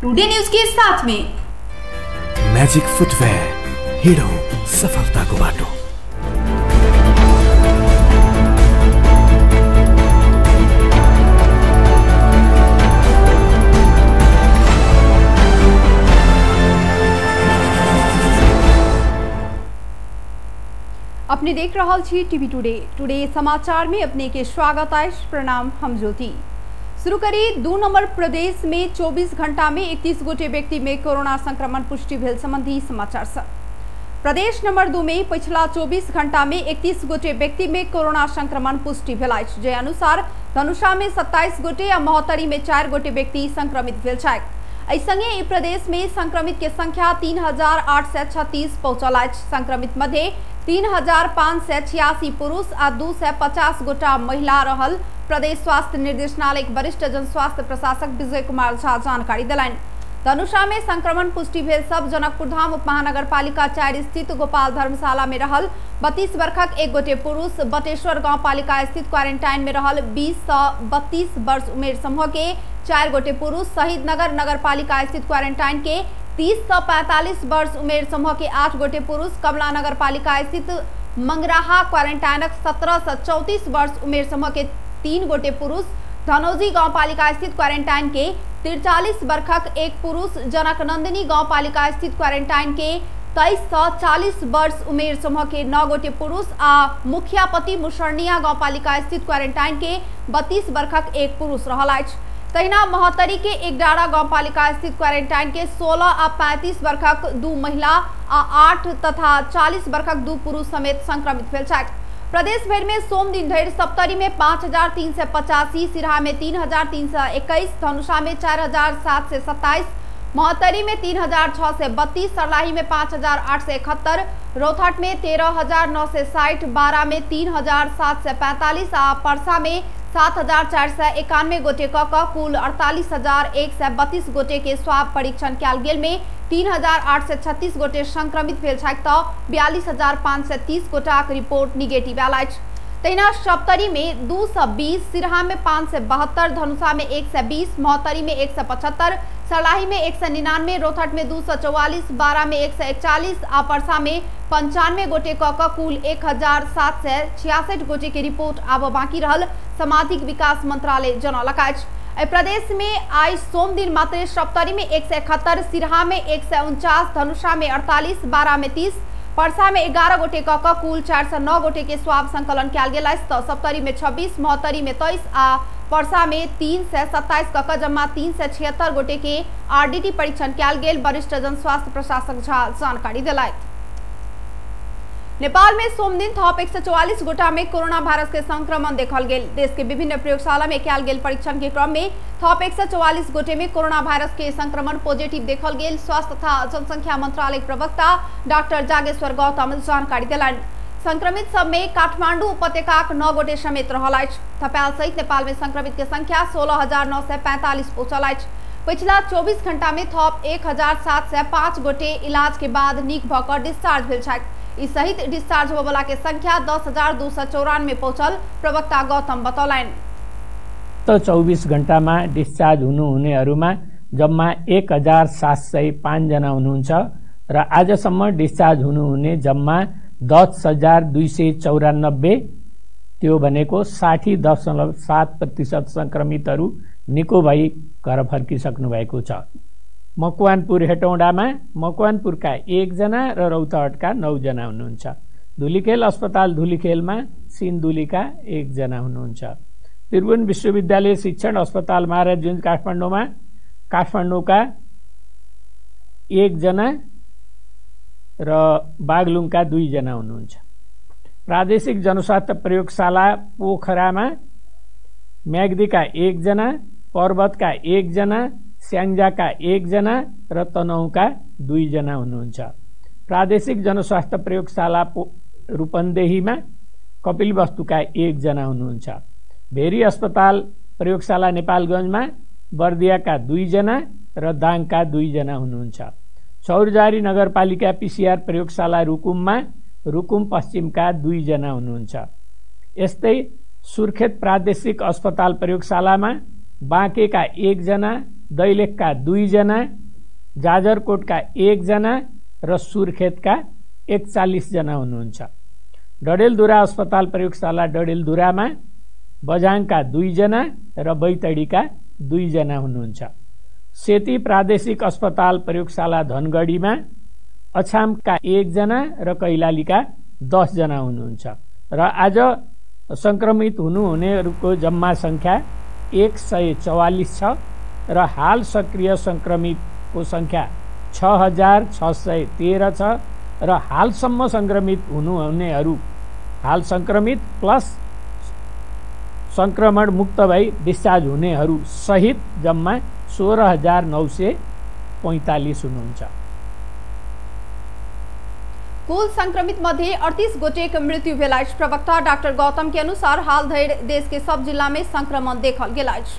Today news के साथ में मैजिक फुटवेयर, हिड़ो सफलता को बाटो। अपने देख रहल छी टीवी टुडे समाचार में अपने के स्वागत है। प्रणाम, हम ज्योति। शुरू करी 2 नंबर प्रदेश में 24 घंटा में 31 गोटे व्यक्ति में कोरोना संक्रमण पुष्टि भेल संबंधी समाचार सब। प्रदेश नंबर 2 में पिछला 24 घंटा में 31 गोटे व्यक्ति में कोरोना संक्रमण पुष्टि भेल अछि। जे अनुसार धनुषा में 27 गोटे आ महोत्तरी में 4 गोटे व्यक्ति संक्रमित भेल छथि। संगे ई प्रदेश में संक्रमित के संख्या 3836 पहुंचल अछि। संक्रमित मध्य 3586 पुरुष आ 250 गोटा महिला रहल। प्रदेश स्वास्थ्य निर्देशनालय के वरिष्ठ जन स्वास्थ्य प्रशासक विजय कुमार झा जानकारी दिलाइन। धनुषा में संक्रमण पुष्टि भेल सब जनकपुर धाम उप महानगर पालिका 4 स्थित गोपाल धर्मशाला में रहल 32 वर्षक 1 गोटे पुरुष, बटेश्वर गांव पालिका स्थित क्वारंटाइन में रहल 20 से 32 वर्ष उमेर समूह के 4 गोटे पुरुष, शहीद नगर नगर पालिका स्थित क्वारंटाइन के 30 से 45 वर्ष उमेर समूह के 8 गोटे पुरुष, कमला नगर पालिका स्थित मंगराहा क्वारंटाइनक 17 से 34 वर्ष उमेर समूह के 3 गोटे पुरुष, धनौजी गांव पालिका स्थित क्वारंटाइन के 43 वर्षक 1 पुरुष, जनक नंदिनी गांव पालिका स्थित क्वारंटाइन के 23 से 40 वर्ष उमेर समूह के 9 गोटे पुरुष आ मुखियापति मुसरनिया गांव पालिका स्थित क्वारंटाइन के 32 वर्षक 1 पुरुष रहल अछि। तहिना महोत्तरी के एकडारा गांव पालिका स्थित क्वारंटाइन के 16 आ 35 वर्षक 2 महिला आ 8 तथा 40 वर्षक 2 पुरुष समेत संक्रमित भेल छथि। प्रदेश भर में सोम दिन धरि सप्तरी में 5385, सिरहा में 3321, धनुषा में 4727, महोत्तरी में 3632, सरलाही में 5871, रोहतट में 13960, बारा में 3745 आ परसा में 7491 गोटे कुल 48,132 गोटे के स्वाब परीक्षण कयल गेल में 3836 गोटे संक्रमित भेल छथि तऽ 42,530 गोटाक रिपोर्ट निगेटिव आयल अछि। तहिना सप्तरी में 220, सिरहा में 572, धनुषा में 120, महोत्तरी में 175, सरलाही में 199, रोहतट में 244, बारा में 141 आ परसा में 95 गोटे कुल 1766 गोटे के रिपोर्ट आब बाकी रहल। सामाजिक विकास मंत्रालय जनौलक अछि। प्रदेश में आई सोम दिन मात्र सप्तरी में 171, सिरहा में 149, धनुषा में 48, बारा में 30, परसा में 11 गोटे कुल 409 गोटे के स्वाब संकलन कयल गेल अछि तऽ सप्तरी में 26, महोत्तरी में 23 आ परसा में 327 जम्मा 376 गोटे के आरडीटी परीक्षण कयल गेल। वरिष्ठ जन स्वास्थ्य प्रशासक झा जानकारी दिलथि। नेपाल में सोम दिन थप 144 गोटा में कोरोना वायरस के संक्रमण देखल गेल। देश के विभिन्न प्रयोगशाला में कयल गेल परीक्षण के क्रम में थप 144 गोटे में कोरोना वायरस के संक्रमण पॉजिटिव देखल गेल। स्वास्थ्य तथा जनसंख्या मंत्रालय प्रवक्ता डॉक्टर जागेश्वर गौतम जानकारी दिलनि। संक्रमित सब में काठमांडू उपत्यका 9 गोटे समेत रहल अछि। थपाल सहित नेपाल में संक्रमित के संख्या 16,945 पहुंचल अछि। पिछला 24 घंटा में थप 1,705 गोटे इलाज के बाद नीक भऽ कऽ डिस्चार्ज भेल छथि। इस सहित डिस्चार्ज होने वाला के संख्या 10,294 पहुंचल, प्रवक्ता गौतम बतौलनि। तो 24 घंटा में डिस्चार्ज हुनुहुनेहरुमा जम्मा 1,705 जना हुनुहुन्छ र आजसम्म डिस्चार्ज हुनुहुने जम्मा 10,294, त्यो भनेको 60.7% संक्रमितहरू निको भई घर फर्किसक्नु भएको छ। मकवानपुर हेटौडामा मकवानपुरका 1 जना र रौतहटका 9 जना हुनुहुन्छ। धुलीखेल अस्पताल धुलीखेलमा सिन्धुलीका 1 जना हुनुहुन्छ। त्रिभुवन विश्वविद्यालय शिक्षण अस्पताल महाराजगंज काठमाडौँमा काठमाडौँका 1 जना र बागलुङका 2 जना हुनुहुन्छ। प्रादेशिक जनस्वास्थ्य प्रयोगशाला पोखरामा म्याग्दीका 1 जना, पर्वतका 1 जना, स्याङ्जाका 1 जना र तनहुँका 2 जना हुनुहुन्छ। प्रादेशिक जनस्वास्थ्य प्रयोगशाला रूपन्देहीमा कपिलवस्तुका 1 जना हुनुहुन्छ। भेरी अस्पताल प्रयोगशाला नेपालगञ्जमा बर्दियाका 2 जना र दाङका 2 जना हुनुहुन्छ। चौरजारी नगरपालिका पीसीआर प्रयोगशाला रुकुममा रुकुम पश्चिमका 2 जना हुनुहुन्छ। यस्तै सुर्खेत प्रादेशिक अस्पताल प्रयोगशालामा बाँकेका 1 जना, दैलेखका 2 जना, जाजरकोटका 1 जना र सुर्खेतका 41 जना हुनुहुन्छ। डडेलधुरा अस्पताल प्रयोगशाला डडेलधुरामा बझाङका 2 जना र बैतडीका 2 जना हुनुहुन्छ। सेती प्रादेशिक अस्पताल प्रयोगशाला धनगढीमा अछामका 1 जना र कैलालीका 10 जना हुनुहुन्छ र आज संक्रमित हुनुहुनेहरूको जम्मा संख्या 144 छ र हाल सक्रिय संक्रमितको संख्या 6613 छ र हालसम्म संक्रमित हुनुहुनेहरू हाल संक्रमित प्लस संक्रमण मुक्त भई डिस्चार्ज हुनेहरू सहित जम्मा 16945 हुनुहुन्छ। कुल संक्रमित मध्ये 38 गोटे मृत्यु भेल अछि। प्रवक्ता डाक्टर गौतम के अनुसार हाल धरि देश के सब जिला में संक्रमण देखल गेल अछि।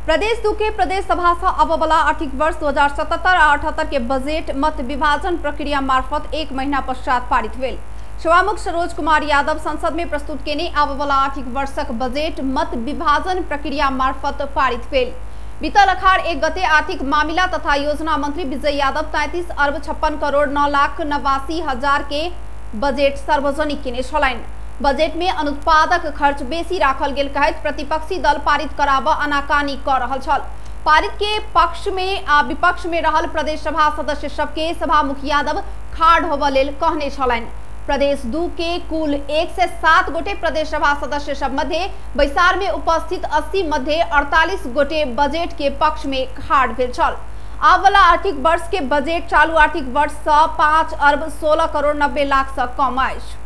प्रदेश 2 के प्रदेश सभा से अब वाला आर्थिक वर्ष 2077-78 के बजट मत विभाजन प्रक्रिया मार्फत 1 महीना पश्चात पारित भेल। सभामुख सरोज कुमार यादव संसद में प्रस्तुत केने अब वाला आर्थिक वर्षक बजट मत विभाजन प्रक्रिया मार्फत पारित भेल। बीतल अखाड़ 1 गते आर्थिक मामिला तथा योजना मंत्री विजय यादव 33 अरब 56 करोड़ 9 लाख 89 हजार के बजट सार्वजनिक केने छलैन। बजट में अनुत्पादक खर्च बेसी राखल गेल कहैत प्रतिपक्षी दल पारित कराब आनाकानी कर रहल छल। पारित के पक्ष में आ विपक्ष में रहल प्रदेश सभा सदस्य सबके सभामुख यादव खाड़ होबऽ लेल कहने छलैन। प्रदेश 2 के कुल 107 गोटे प्रदेश सभा सदस्य सब मध्य बैसार में उपस्थित 80 मध्य 48 गोटे बजट के पक्ष में खाड़ भेल छल। आब वाला आर्थिक वर्ष के बजट चालू आर्थिक वर्ष से 5 अरब 16 करोड़ 90 लाख से कम अछि।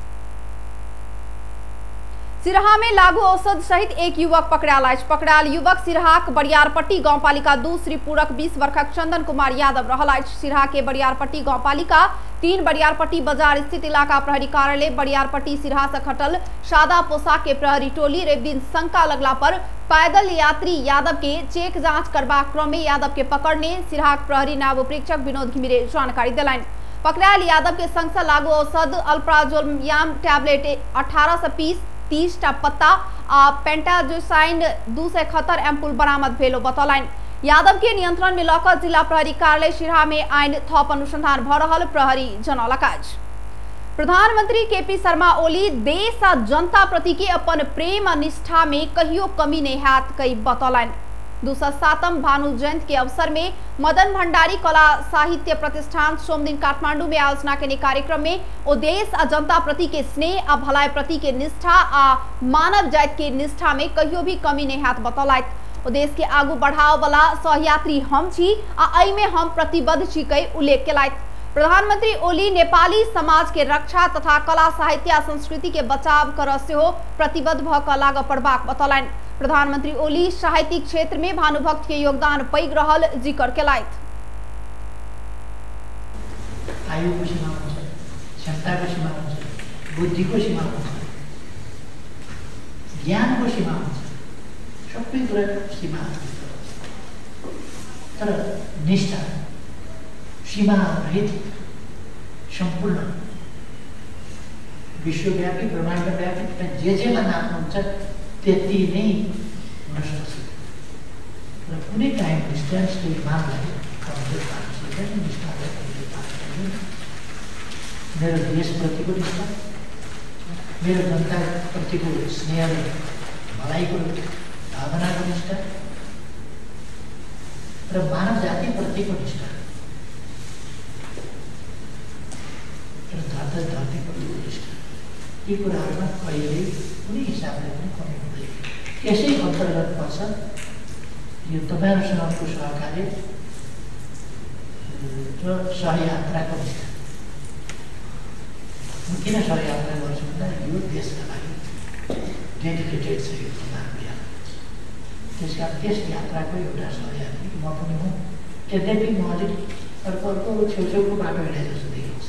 सिरहा में लागू औषध सहित 1 युवक पकड़ायल अछि। पकड़ायल युवक सिरहाक बरियारपट्टी गांवपालिका 2 श्रीपुरक 20 वर्षक चंदन कुमार यादव रहल अछि। सिरहा के बरियारपट्टी गांवपालिका 3 बरियारपट्टी बाजार स्थित इलाका प्रहरी कार्यालय बरियारपट्टी सिरहा से खटल सादा पोशाक के प्रहरी टोली रवि दिन शंका लगला पर पैदल यात्री यादव के चेक जांच करबाक क्रम में यादव के पकड़ने सिरहाक प्रहरी नायब प्रीक्षक विनोद घिमिरे जानकारी देलनि। पकड़ायल यादव के संग लागू औषध अल्प्राजोलम टैबलेट 18 से 30 टा पत्ता आ पेंटाजोसाइन 271 एम्पुल बरामद भेलो बतौलनि। यादव के नियंत्रण में लकर जिला प्रहरी कार्यालय सिरहा में आइन थप अनुसंधान भ रहल प्रहरी जनौलक अछि। प्रधानमंत्री केपी शर्मा ओली देश आ जनता प्रति के अपन प्रेम आ निष्ठा में कहियो कमी नहीं हैत कई बतौलनि। 207म भानु जयंती के अवसर में मदन भंडारी कला साहित्य प्रतिष्ठान सोमदिन काठमांडू में आयोजना के कार्यक्रम में ओ देश आ जनता प्रति के स्नेह आ भलाई प्रति के निष्ठा आ मानव जाति के निष्ठा में कहियो भी कमी नहीं हैत बतौलथि। ओ देश के आगू बढ़ाव वाला सहयात्री हम छी आ एहि में हम प्रतिबद्ध छी कई उल्लेख केलथि। प्रधानमंत्री ओली नेपाली समाज के रक्षा तथा कला साहित्य आ संस्कृति के बचाव कर सेहो प्रतिबद्ध भ क लाग पड़बाक बतौलनि। प्रधानमंत्री ओली साहित्यिक क्षेत्र में भानुभक्त के योगदान पैघ रहल जिक्र केलथि। आयुको सीमा हुन्छ, क्षमताको सीमा हुन्छ, बुद्धिको सीमा हुन्छ, ज्ञानको सीमा हुन्छ, सबै कुराको सीमा हुन्छ। तर निष्ठा सीमा रहित सम्पूर्ण विश्वव्यापी ब्रह्माण्डव्यापी जेमा नाप्नुहुन्छ त्यति नै हुन सक्छ। र कुनै टाइम डिस्टेन्सले मागलाई कमजोर पार्न सक्दैन, निष्ठालाई कमजोर पार्न सक्दैन। मेरो देशप्रतिको निष्ठा, मेरो जनताप्रतिको स्नेह र भलाइको भावनाको निष्ठा र मानव जातिप्रतिको निष्ठा र धरतीप्रतिको निष्ठा, यी कुराहरूमा कहिल्यै कुनै हिसाबले पनि कमी हुँदैन। यसै अन्तर्गत पर्छ यो तपाईँहरूसँगको सहकार्य र सहयात्राको निष्ठा। म किन सहयात्रा गर्छु भन्दा यो देशका लागि डेडिकेटेड छ यो तपाईँहरूको यात्रा। त्यसकारण त्यस यात्राको एउटा सहयात्री म पनि हुँ। यद्यपि म अलिक अर्को छेउछेउको बाटो हिँडे जस्तो देखिन्छ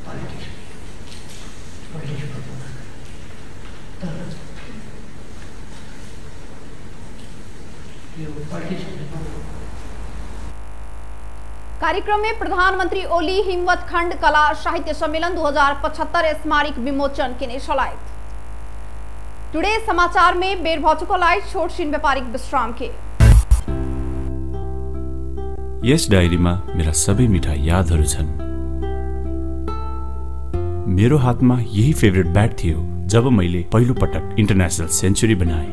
पोलिटिक्स गर्नु। तर यो पोलिटिक्स कार्यक्रम में प्रधानमंत्री ओली हिमवत खंड कला साहित्य सम्मेलन 2075 स्मारक विमोचन केने छलथि। टुडे समाचार में बेर भ चुकल अछि छोट छिन व्यापारिक विश्राम के। यस डायरीमा मेरा सबै मिठा यादहरू छन्। मेरो हातमा यही फेभरेट ब्याट थियो जब मैले पहिलो पटक इन्टरनेसनल सेन्चुरी बनाए।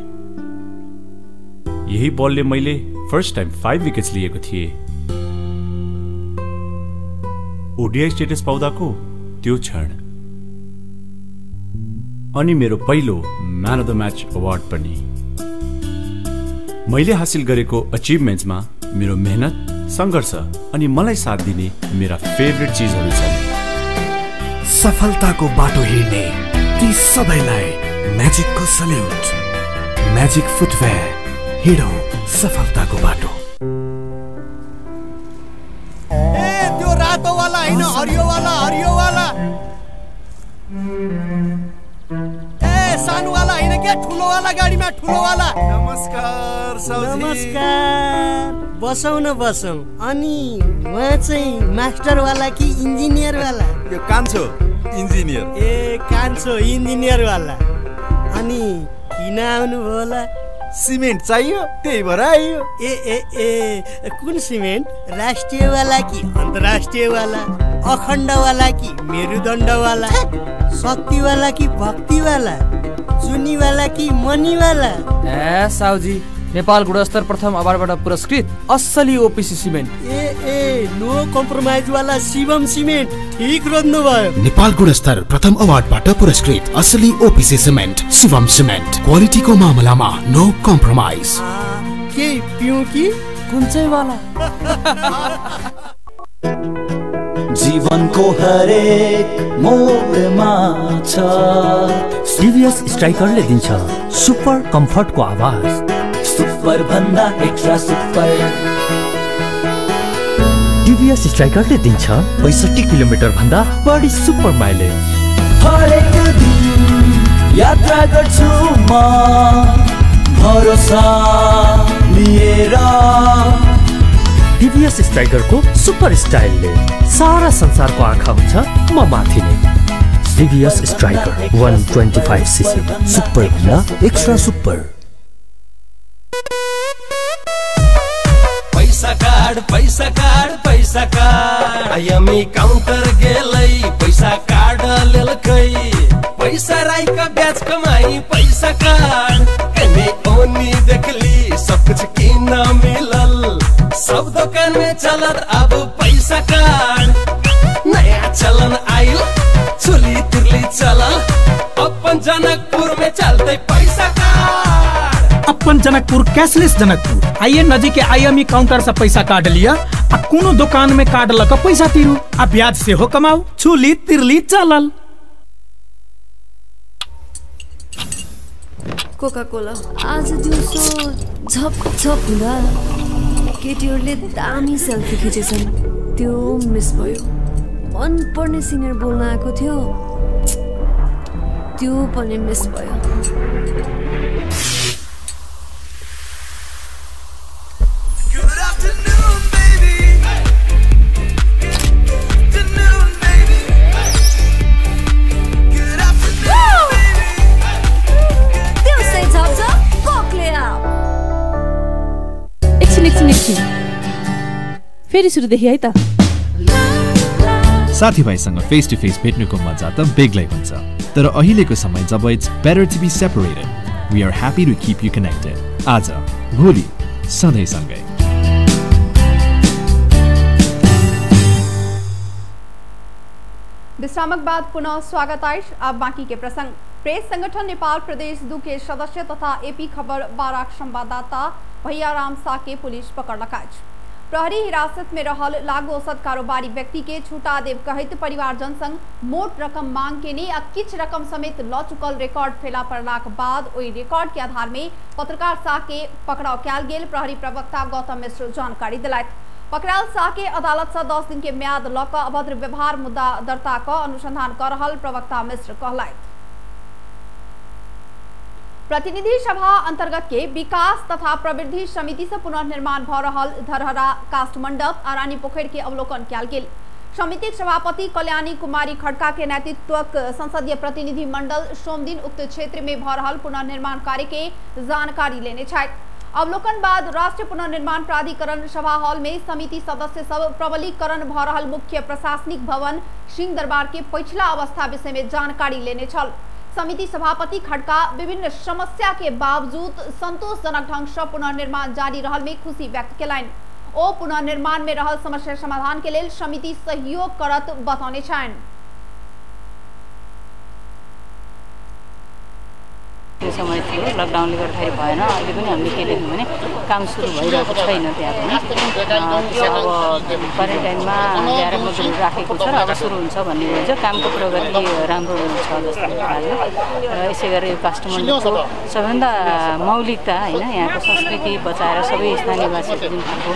यही बलले मैले फर्स्ट टाइम 5 विकेट्स लिएको थिएँ। ओडीआई स्टेटस पाउँदाको त्यो क्षण, अनि मेरो पहिलो man of the match award पनि। मैले हासिल गरेको अचिभमेन्ट्समा मेरो मेहनत, संघर्ष अनि मलाई साथ दिने मेरा फेभरेट चीजहरू छन्। सफलताको बाटो हिँड्ने ती सबैलाई म्याजिकको सल्युट। म्याजिक फुटवेयर, हिँडौँ सफलताको बाटो। ए त्यो रातो वाला हैन, हरियो वाला, हरियो वाला। ए सानो वाला हैन के, ठुलो वाला गाडीमा ठुलो वाला। नमस्कार साउजी। नमस्कार। बसौँ न बसौँ। अनि म चाहिँ मास्टर वाला कि इन्जिनियर वाला? यो कान्छो इन्जिनियर। ए कान्छो इन्जिनियर वाला। अनि किन आउनु होला? सिमेन्ट चाहियो, त्यही भएर आइयो। ए ए ए कुन सिमेन्ट? राष्ट्रिय वाला कि अन्तर्राष्ट्रिय वाला? अखण्ड वाला कि मेरुदण्ड वाला? शक्ति वाला कि भक्ति वाला? चुनी वाला कि मनी वाला? ए साउजी, नेपाल गुणस्तर प्रथम अवार्डबाट पुरस्कृत असली ओपीसी सिमेन्ट। ए नो कम्प्रोमाइज वाला शिवम सिमेन्ट। ठीक रोज्नु भयो। नेपाल गुणस्तर प्रथम अवार्डबाट पुरस्कृत असली ओपीसी सिमेन्ट शिवम सिमेन्ट। क्वालिटीको मामलामा नो कम्प्रोमाइज। के पिउँ कि कुन चाहिँ वाला? जीवनको हरेक मोडमा छ टिभीएस स्ट्राइकरले दिन्छ सुपर कम्फर्टको आवाज। सुपर भन्दा एक्स्ट्रा सुपर। टिभीएस स्ट्राइकरले दिन्छ 65 किलोमिटर भन्दा बढी सुपर माइलेज। हरेक दिन यात्रा गर्छु म भरोसा लिएर। टिभीएस स्ट्राइकरको सुपर स्टाइलले सारा संसारको आँखा हुन्छ म माथि नै। टिभीएस स्ट्राइकर 125 सीसी, सुपर भन्दा एक्स्ट्रा सुपर। पैसा कार्ड, पैसा कार्ड, पैसा कार्ड। आइएमई काउन्टर गेलै पैसा कार्ड लेलकै। पैसा राईका ब्याज कमाई पैसा कार्ड। कने ओनी देखली सब कुछ किन मिलल। सब दुकान में चलत अब पैसा कार्ड। नया चलन आइल, चोली तिरली चलल। अपन जनकपुर में चलते पैसा कार्ड। अपन जनकपुर कैशलेस जनकपुर। आइए नजीक के आईएमई काउंटर से पैसा काट लिया आ कोनो दुकान में काट लक पैसा तिरू आ ब्याज से हो कमाऊ। चुली तिरली चलल। कोका कोला आज दिउँसो झप झप हुँदा केटीहरूले दामी सेल्फी खिचेछन्। त्यो मिस भयो। मन पर्ने सिङ्गर बोल्न आएको थियो, त्यो पनि मिस भयो। फेरि सुरुदेखि है त। साथीभाइसँग फेस टु फेस भेट्नुको मजा त बेग्लै हुन्छ, तर अहिलेको समय जब it's better to be separated, we are happy to keep you connected. आज भोलि सधैँ सँगै। विश्रामक बाद पुनः स्वागत है। अब बाकी के प्रसंग। प्रेस संगठन नेपाल प्रदेश 2 के सदस्य तथा एपी खबर बाराक संवाददाता भैयाराम साके पुलिस पकड़ लगाए। प्रहरी हिरासत में रहल लागू औसत कारोबारी व्यक्ति के छूटा देव कहित परिवारजन संग मोट रकम मांग के ने किछ रकम समेत ल चुकल रिकॉर्ड फेला पड़लाक बाद ओई रिकॉर्ड के आधार में पत्रकार शाह के पकड़ाव कैल गेल। प्रहरी प्रवक्ता गौतम मिश्र जानकारी दिलायत। पकड़ाल शाह के अदालत से 10 दिन के म्याद ल क अभद्र व्यवहार मुद्दा दर्ता क अनुसंधान कर रहल प्रवक्ता मिश्र कहलायत। प्रतिनिधि सभा अंतर्गत के विकास तथा प्रवृद्धि समिति से पुनर्निर्माण भ रहल धरहरा काष्ठ मंडप आ रानी पोखर के अवलोकन कैल गेल। समिति सभापति कल्याणी कुमारी खड़का के नेतृत्वक संसदीय प्रतिनिधि मंडल सोमदिन उक्त क्षेत्र में भ रहल पुनर्निर्माण कार्य के जानकारी लेने छथि। अवलोकन बाद राष्ट्रीय पुनर्निर्माण प्राधिकरण सभा हॉल में समिति सदस्य सब प्रबलीकरण भ रहल मुख्य प्रशासनिक भवन सिंहदरबार के पिछला अवस्था विषय में जानकारी लेने छल। समिति सभापति खड़का विभिन्न समस्या के बावजूद संतोषजनक ढंग से पुनर्निर्माण जारी रहल में खुशी व्यक्त केलनि। ओ पुनर्निर्माण में रहल समस्या समाधान के लेल समिति सहयोग करत बतौने छन्। त्यो समय थियो लकडाउनले गर्दाखेरि भएन। अहिले पनि हामीले के लेख्यौँ भने काम सुरु भइरहेको छैन त्यहाँ पनि। अब क्वारेन्टाइनमा ल्याएर मजदुर राखेको छ र अब सुरु हुन्छ भन्ने हुन्छ। कामको प्रगति राम्रो छ जस्तो लाग्यो र यसै गरी यो काठमाडौँको सबैभन्दा मौलिकता होइन यहाँको संस्कृति बचाएर सबै स्थानीयवासीको जुन खालको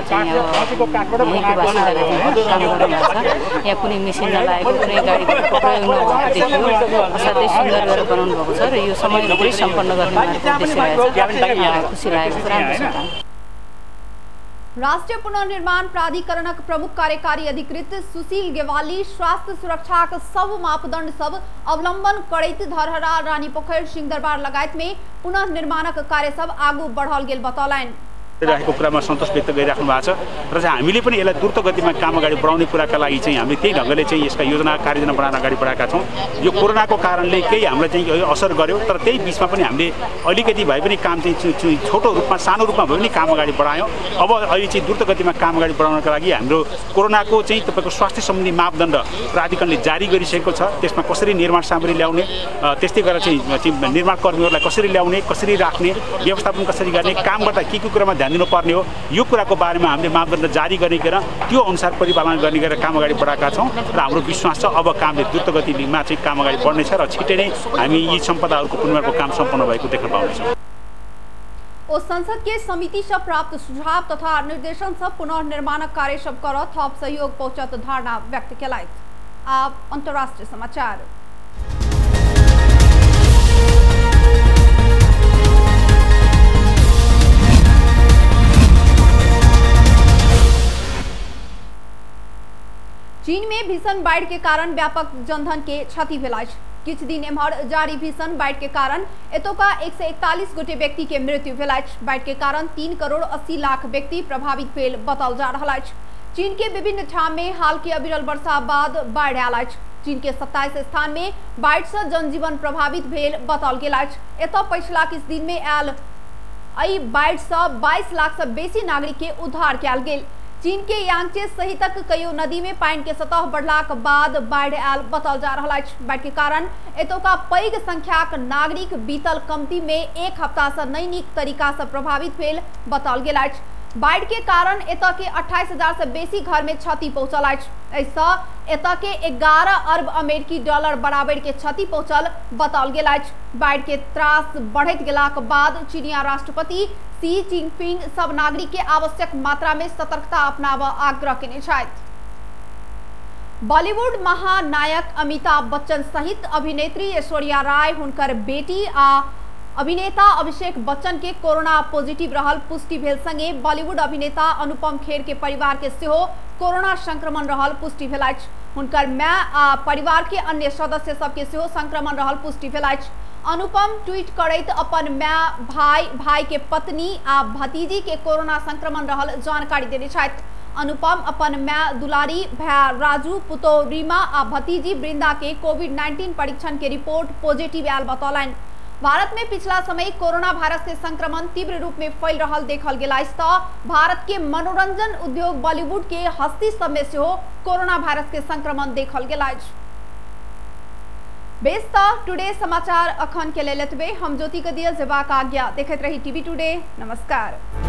चाहिँ अब यहीँको बासिन्दाले जुन काम गर्नुभएको छ, यहाँ कुनै मेसिन नलागेको कुनै गाडीको प्रयोग नभएको देखियो। असाध्यै सुन्दर गरेर बनाउनु भएको छ र यो समयभित्रै सम्पन्न गर्ने उद्देश्य रहेछ। खुसी लागेको राम्रो छ। राष्ट्रीय पुनर्निर्माण प्राधिकरणक प्रमुख कार्यकारी अधिकृत सुशील गेवाली स्वास्थ्य सुरक्षाक सब मापदण्ड सब अवलम्बन करैत धरहरा, रानीपोखर, सिंहदरबार लगायत में पुनर्निर्माणक कार्य सब आगू बढ़ल गेल बतौलनि। राखेको कुरामा सन्तोष व्यक्त गरिराख्नु भएको छ र चाहिँ हामीले पनि यसलाई द्रुत गतिमा काम अगाडि बढाउने कुराका लागि चाहिँ हामीले त्यही ढङ्गले चाहिँ यसका योजना कार्ययोजना बनाएर अगाडि बढाएका छौँ। यो कोरोनाको कारणले केही हामीलाई चाहिँ असर गर्यो, तर त्यही बिचमा पनि हामीले अलिकति भए पनि काम चाहिँ छोटो रूपमा सानो रूपमा भए पनि काम अगाडि बढायौँ। अब अहिले चाहिँ द्रुत गतिमा काम अगाडि बढाउनका लागि हाम्रो कोरोनाको चाहिँ तपाईँको स्वास्थ्य सम्बन्धी मापदण्ड प्राधिकरणले जारी गरिसकेको छ। त्यसमा कसरी निर्माण सामग्री ल्याउने, त्यस्तै गरेर चाहिँ निर्माण कर्मीहरूलाई कसरी ल्याउने, कसरी राख्ने, व्यवस्थापन कसरी गर्ने, काम गर्दा के कुरामा ध्यान दिनुपर्ने हो, यो कुराको बारेमा हामीले मापदण्ड जारी गरिकन त्यो अनुसार परिपालन गर्ने गरेर काम अगाडि बढाएका छौँ र हाम्रो विश्वास छ अब कामले द्रुत गतिमा चाहिँ काम अगाडि बढ्नेछ र छिट्टै नै हामी यी सम्पदाहरूको पुनर्निर्माणको काम सम्पन्न भएको देख्न पाउनेछौँ। ओ संसद के समिति से प्राप्त सुझाव तथा निर्देशन से पुनर्निर्माण कार्य सब कर थप सहयोग पहुंचत धारणा व्यक्त केलथि। आप अंतर्राष्ट्रीय समाचार। चीन में भीषण बाढ़ के कारण व्यापक जनधन के क्षति भेल अछि। किछ दिन एम्हर जारी भीषण बाढ़ के कारण एतोका 141 गोटे व्यक्ति के मृत्यु भेल अछि। बाढ़ के कारण 3 करोड़ 80 लाख व्यक्ति प्रभावित भेल बताओल जा रहल अछि। चीन के विभिन्न ठाम में हाल के अविरल वर्षा बाद बाढ़ आयल अछि। चीन के 27 स्थान में बाढ़ से जनजीवन प्रभावित भेल बताओल गेल अछि। एतऽ पिछला किछ दिन में आयल एहि बाढ़ से 22 लाख से बेसी नागरिक के उद्धार कयल गेल। चीन के यांगचे सहितक कईयो नदी में पानी के सतह बढ़लाक बाद बाढ़ आयल बताओल जा रहा अछि। बाढ़ के कारण एतोका पैघ संख्याक नागरिक बीतल कमती में एक हफ्ता से नई नीक तरीका से प्रभावित भेल बताओल गेल अछि। बाढ़ के कारण एतऽ के 28,000 से बेसी घर में क्षति पहुंचल अछि। ऐसा एतऽ के 11 अरब अमेरिकी डॉलर बराबर के क्षति पहुंचल बताओल गेल अछि। बाढ़ के त्रास बढ़त गेलाक बाद चीनिया राष्ट्रपति शी जिनपिंग सब नागरिक के आवश्यक मात्रा में सतर्कता अपनाब आग्रह केने छथि। बॉलीवुड महानायक अमिताभ बच्चन सहित अभिनेत्री ऐश्वर्या राय, हुनकर बेटी आ अभिनेता अभिषेक बच्चन के कोरोना पॉजिटिव रहल पुष्टि भेल संगे बॉलीवुड अभिनेता अनुपम खेर के परिवार के सेहो कोरोना संक्रमण रहल पुष्टि भेल अछि। हुनकर माय आ परिवार के अन्य सदस्य सबके सेहो संक्रमण रहल पुष्टि भेल अछि। अनुपम ट्वीट करैत अपन माय, भाई के पत्नी आ भतीजी के कोरोना संक्रमण रहल जानकारी देने छथि। अनुपम अपन माय दुलारी, भाई राजू, पुतोह रीमा आ भतीजी वृंदा के कोविड-19 परीक्षण के रिपोर्ट पॉजिटिव आयल बतौलनि। भारत में पिछला समय कोरोना वायरस के संक्रमण तीव्र रूप में फैल रहल देखल गेल अछि तऽ भारत के मनोरंजन उद्योग बॉलीवुड के हस्ती सब में सेहो कोरोना वायरस के संक्रमण देखल गेल अछि। बेस्ता टुडे समाचार अखन के लेल एतबे। हम ज्योति के दियल जेबाक आज्ञा। देखैत रही टीवी टुडे। नमस्कार।